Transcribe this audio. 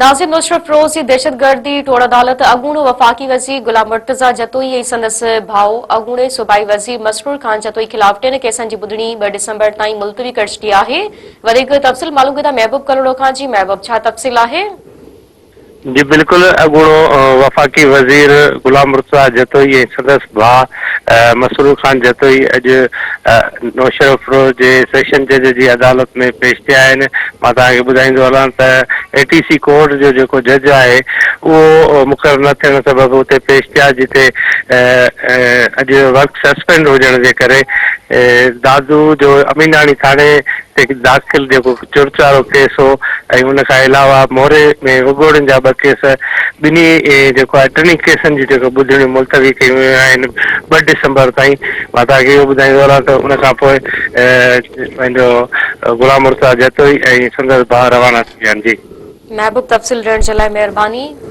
ناظم نوشهروفيروز جي دهشتگردي ٽوڙ عدالت اڳوڻو وفاقي وزير غلام مرتضيٰ جتوئي ۽ سندس ڀاء اڳوڻي صوبائي وزير مسرور خان جتوئي خلاف ٽن ڪيسن جي ٻڌڻي 2 ڊسمبر تائين ملتوي ڪري ڇڏي آهي. وڌيڪ تفصيل معلوم ڪندا محبوب ڪلهوڙو کان جي محبوب ڇا تفصيل آهي؟ جي بلڪل اڳوڻو وفاقي وزير غلام مرتضيٰ جتوئي ۽ سندس ڀاء مسرور خان جتوئي اڄ نوشهروفيروز جي سيشن جج جي عدالت ۾ پيش ٿيا آهن. مان توهان کي ٻڌائيندو هلان ته اي ٽي سي ڪورٽ جو جيڪو جج آهي اهو مقرر نه ٿيڻ سبب اتي پيش ٿيا جتي اڄ ورڪ سسپينڊ هجڻ جي ڪري دادو جو اميناڻي ٿاڻي تي داخل جيڪو چرچ وارو ڪيس هو ۽ ان کان علاوه موري ۾ وڳوڙين جا ٻه ڪيس ٻنهي جيڪو آهي ٽنهي ڪيسن جون جيڪو ٻڌڻيون ملتوي ڪيون ويون آهن 2 ڊسمبر تائين. مان توهان کي اهو ٻڌائيندو هلان ته ان کان پوء پنهنجو غلام مرتضيٰ جتوئي ۽ سندس ڀاء روانا ٿي ويا آهن. جي. محبوب تفصيل ڏيڻ جي لاء مهرباني.